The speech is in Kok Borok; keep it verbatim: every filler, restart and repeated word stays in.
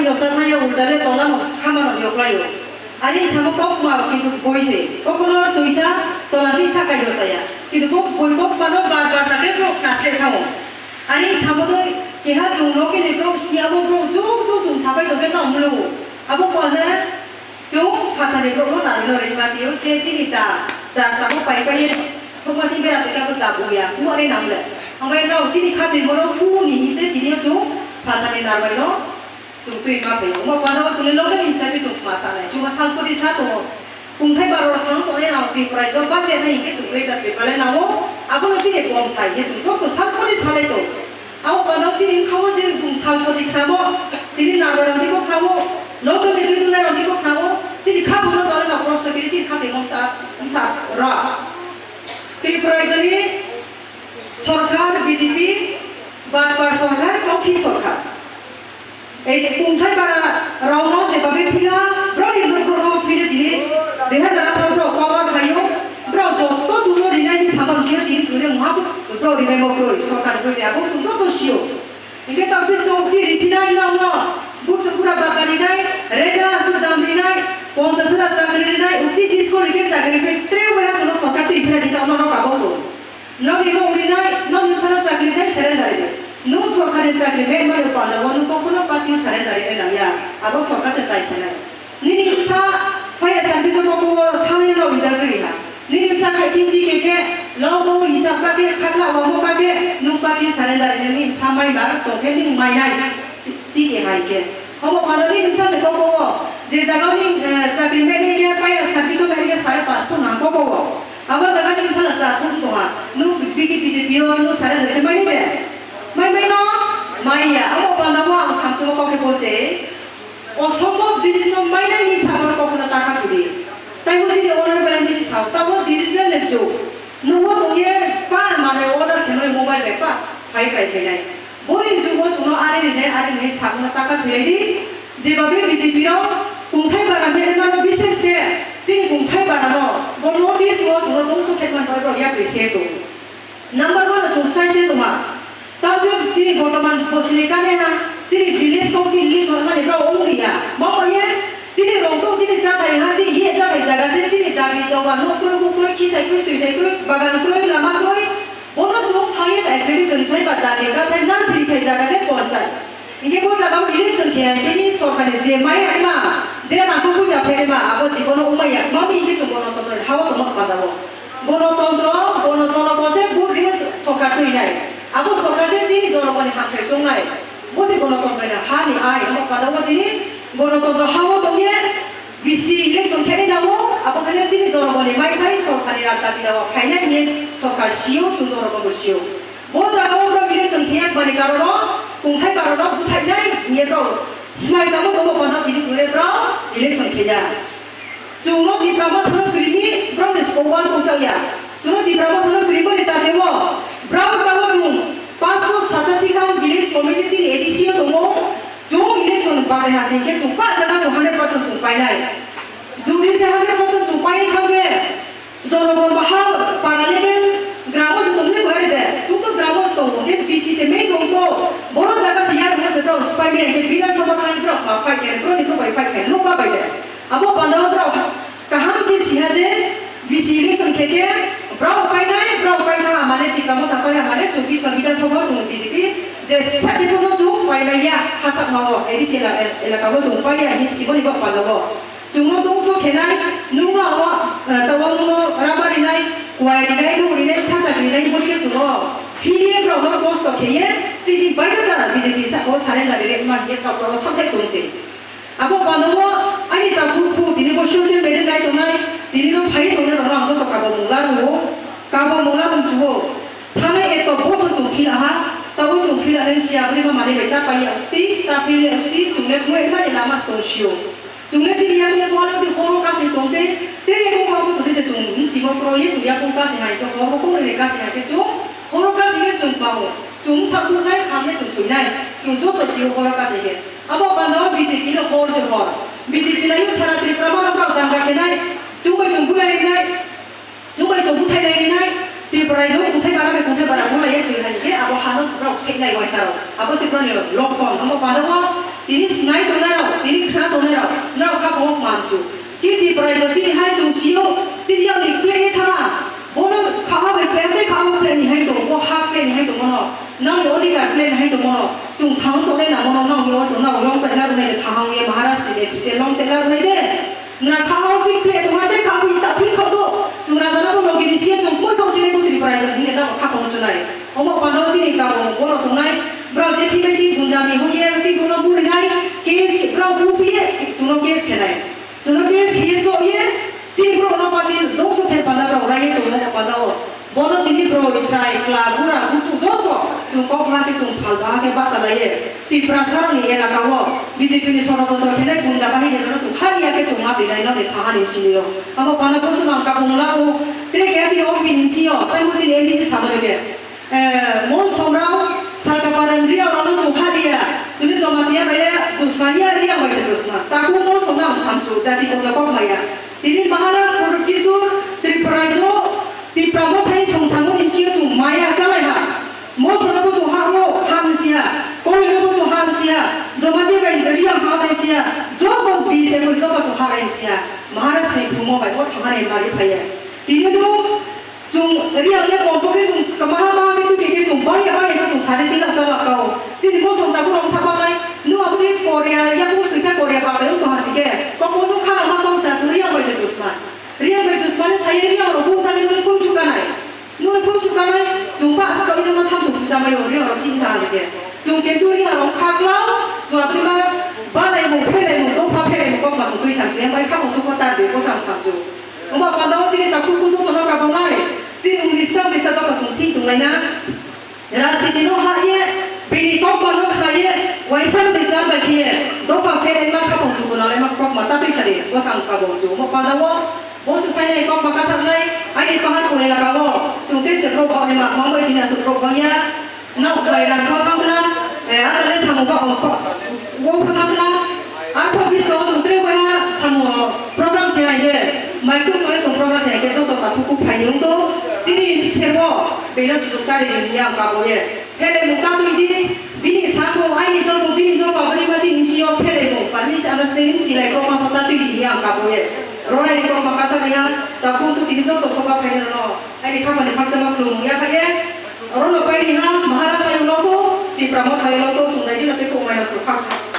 Dosa thaya ulta le tola no khama no yoklai o. Ani samo kok ma kintu boi se. Kokono tuisa tola ti sakai dosaya. Kintu kok boi kok ma no bar bar sake bro kase thamo. Ani samo doi keha jung no kini bro sini abo bro jung jung jung sabai doke no mulo. Abo ko he jung phatani bro no nari no ri ma tiyo te chini ta ta ta mo pai pai ye. Thokma si bera te ka ta buya. Mo ani nam le. Ang bai no chini khatui mo no hu ni hi se chini jung phatani narbai no. Chwng twi ma phaio. Omo pano chwngni loge ni hisabe chwng ma sanai. Chwngma salpori sa tongo. Kungthai baro rok thang tongnai ang twi prai jok ba chenai hinkhe chwng twi ta twi prai nango. Abono chini bom thai hinkhe chwng joto salpori salai tongo. Abo pano chini wngkha o je bung salpori khnamo, tini narwai rok ni bo khnamo, local ni twi rwnai rok ni bo khnamo, chini kha buno tole no prosto kiri chini kha twi moksa msa rok. Tripura jani sorkar B J P, batpar sorkar, kauphi sorkar. Ei kungthai bara rokno jebabe phila, broni nokrono phila tini, dui hazar atharo borok kobar phaio, borok joto julo rinai ni sabang sio tini tuni muha borok rinai mo kroi, sorkar kroi abo chwng joto sio. Hinkhe ta office o uchi riphinai nokno, buchu pura bata rinai, rega asu dam rinai, ponchas hajar chakri rinai, uchi bisko rikhe chakri rinai, treo bai hasono sorkar twi phila di ta ono rok abo to. Nokni no urinai, nokni bwsano chakri nai surrender rinai. Nwng sorkarni chakri nai mano panda o nwng kokno party o surrender rinai nangya, abo sorkar se chai khenai. Nini bwsa fire service o kokno thangnai no order ri ha. Nini bwsa khai tin di ke ke, lobo hisab ka ke, khakla wamo ka ke, nwng party o surrender rinai ni bwsa mai bar tong khe nwng mai nai. Tike hai khe. Omo pano ni nungsa se koko o. Je jaga ni, eh, chakri meni khe paya service o meni khe sare pas pho nang koko o. Abo jaga ni nungsa la char phung tonga. Nu bigi B J P o nu sare jare mai ni de. Mai mai no? Mai ya. Omo pano o ang samsung o kok khe bo se. O sombhob jinis no mai nai ni sa kok no ta kha kudi. Tai bo jini order bai ni sa. Ta bo digital ne jo. Nungo tongye pa mane order khenoi mobile bai pa phai phai khenai. Boni jugo chwngno ari rinai, ari rinai sakno taka thwilaidi. Jeba be B J P rok kungthai bara mene mano, bishes khe chini kungthai bara no bo notice o chwngno tongso khetman bai borok yapri se tongo. Number one o chwng sai se tongma. Tamo chini bortoman bosini kane ha, chini village council ni sormani borok ongriya. Mamo ye chini rongtong chini chathai ha, chini ye chathai jaga se chini dabi doba nok kroi, buk kroi, khithai kroi, swithai kroi, bagan kroi, lama kroi. Bono chwng thangwi ta application khai ba dabi kathai nang siri khai jaga se ponchai. Hinkhe bo jaga o election khe hai khe ni sorkar ni je mai hai ma, je rang ko puja phe ma, abo jibono umai ya, mami hinkhe chwng bono tongmani ha o tongma panda o. Gonotontro, gonotontro se vote rinai sorkar tuinai. Abo sorkar se chini jonogoni hamkrai chongnai. Bo se gonotontro ni hani ai, omo panda o chini gonotontro ha o tongye V C election khe nai nango, abo khe chini jonogoni mai phai sorkar ni rasta bida o phainai hinwi sorkar sio, chwng jonogon bo sio. Bo jaga o borok election khe yak mani karon o, kungthai karon o buthainai hinwi borok swmai tamo tongmo panda tini tule borok election khe ya. Chwngno Tipra Motha no kwrwini borokni soko uan pungchak ya. Chwngno Tipra Motha no kwrwimani tatio borok tamo chwng panch sho satasi khan village committee chini A D C o tongo. Chwng election badai ha sing khe chwng pa jaga chwng hundred percent chwng painai. Jodi se hundred percent chwng pai thang khe jonogon baha para level gramo se tongni kwrwi de. Chwng to gramo se tongo, khe V C se main rong to. Borok jaga se ya rong se borok spy me khe Bidhan Sabha thang borok ma fight khe, borok ni borok bai fight khe, nokba bai de. Abo panda o borok kaham khe siha je V C election khe khe borok painai, borok paikha mane Tipra Motha paikha mane chwng Bhisma Bidhan Sabha o chwng B J P je sati bono chwng paimai ya hachak ma o A D C elaka o chwng paiya hinwi siboni bo panda o. Chwngno tongso khenai, nungno abo, eh, tabo nungno raba rinai, kuai rinai, nuk rinai, sachak rinai, boni khe chwngno philiye borokno kosto kheye chini baidota B J P saka o surrender rinai wngma hinkhe kok kok o sothai tongse. Abo panda o ani takhuk phuk tini bo social media nai tongnai, tini no phai tongnai rokno ang joto kabo mungla rwo, kabo mungla rwng chuo. Thanai eto bosor chwng phila ha, tabo chwng phila nai siya bwrwi ma manwi bai ta pai ya usti, ta phili usti, chwng le phunai mani lama stong sio. Chwng le chini yakung kwlwng twi horo kasing tong se, tei yakung kwlwng twi se chwng bchimo kro ye chwng yakung kasing hai khe horo kung ni kasing hai khe chwng horo kasing ye chwng pango. Chwng bwsa thuknai, khamnai chwng thwinai, chwng joto sio horo kasing khe. Abo panda o B J P no hor se hor. B J P lai sara Tripura mano borok danga khenai, chwng bai chwng bulai rinai. Chubai chong buthai lai rinai, Tripura raijo kungthai bara bai kungthai bara bulai ya twi hai khe abo hano borok seknai waisa rok. Abo se borokni lokhon, abo panda o Tini snai tongnai rok, tini khna tongnai rok, norok kha bo manchu. Kiti prai jo chini hai chung sio, chini yang ni play thama. Bono kha ha bai play, tei kha ha play ni hai tong, bo ha play ni hai tong bono. Nang ni odhikar play ni hai tong bono. Chung thang tongnai na bono, nang ni o chung nang long chai la rwnai de, thang ye Maharaj ni de, te long chai la rwnai de. Na kha ha ki play tong ha, tei kha ha ta phi kha do. Chung raja na bono gini sia chung koi kong sinai bo tini prai jo, hine na kha kong chunai. Omo pano chini kabung bono tongnai, borok je thwi bai thwi gunda ni hwnwi chini bono burinai, case borok buphiywi chwngno case khenai. Chwngno case khe chokye, chini borokno pati dongso khe panda borok raiwi tongo panda o. Bono chini borok chai, kla, bura, buchuk joto chwng kok ma khe chwng phal baha khe bacha laiye. Tiprasa rokni elaka o B J P ni sorojontro khenai gunda bahini rokno chwng hariya khe chwng ma twi nai nokni thahani simi o. Amo pano boso nang kabung lago, tre khe chini O B ni simi o, tei bo chini M D C samani khe. Eh, Mol Somrao, Salkaparan Riang rokno chwng hariya, chwngni Jamatia bai le dusmania Riang bai se dusma. Takhuk Mol Somrao ang samchu, jati bongla kok maya. Tini Maharaj Pradyut Kishore, Tripura jo, Tipra Mothani chwng samani sio chwng maya chalai ha. Mol Somrao bo chwng ha o, ha msiha. Koi no bo chwng ha msiha. Jamatia bai Riang ha msiha. Joto bi se bo joto chwng ha lai msiha. Maharaj ni phumo bai bo thangani mari phaiya. Tini no Chwng Riang le pom pokhe chwng kamaha maha khe twi khe chwng bangya bangya khe chwng sari twi lakh ta lakh kao. Chini mosong takhuk rok sa bangnai. Nwng aboni Korea, yakung swisa Korea bagwi wng tong ha si khe. Kokbo nwng khana ma kong sa chwng Riang bai je dusman. Riang bai dusman ni sai Riang rok bung thani nwng phung chukanai. Nwng phung chukanai chwng ba ska ino ma tham chwng puja mai Riang rok thik tha ha khe. Chwng khe twi Riang rok kha klau chwng aboni ma balai mung phelai mung dopha phelai mung kok ma chwng twi sam chwng bai kha mung dopha tar de ko sam sam chwng. Wngba panda o chini takhuk kuchuk tono kabongnai, chini uni sita misa doka chwng thik tonglaina. Rajniti no ha ye, bini kokma no kha ye, waisa ni chal bai khe ye, dopha pherengma khapang tubu nalaima kokma tatwi sari bwsang kabong chwng. Wngba panda o, bo swsainai kokma kathaknai, aini pahar kore laka o, chwng tei se bro bauni ma mangbai tini aswk bro bangya. Nok bai rang kha khamna, eh, atale samung kha ong kha. Wo kha khamna, arpha biso chwng tre waiha samung program khe ai de, mai tu chwng chwng program khe ai khe joto ka phuku phai nung to, chini sebo, bino sujuk tari ni yang ka boye. Hele mukta tu di, bini samung ai ni to, bini to, pabri ma chini sio, hele mu, pami sa na sen silai ko ma pata tu di yang ka boye. Ronai ni ko ma kata ya, ta phung tu tini joto soka phai no. Aini khamani khakchangma khulumung ya kha ye, orono paini ha Maharaj ayung logo, Tipra Motha ayung logo, chwng nai dino tei kok mai rok khakchang.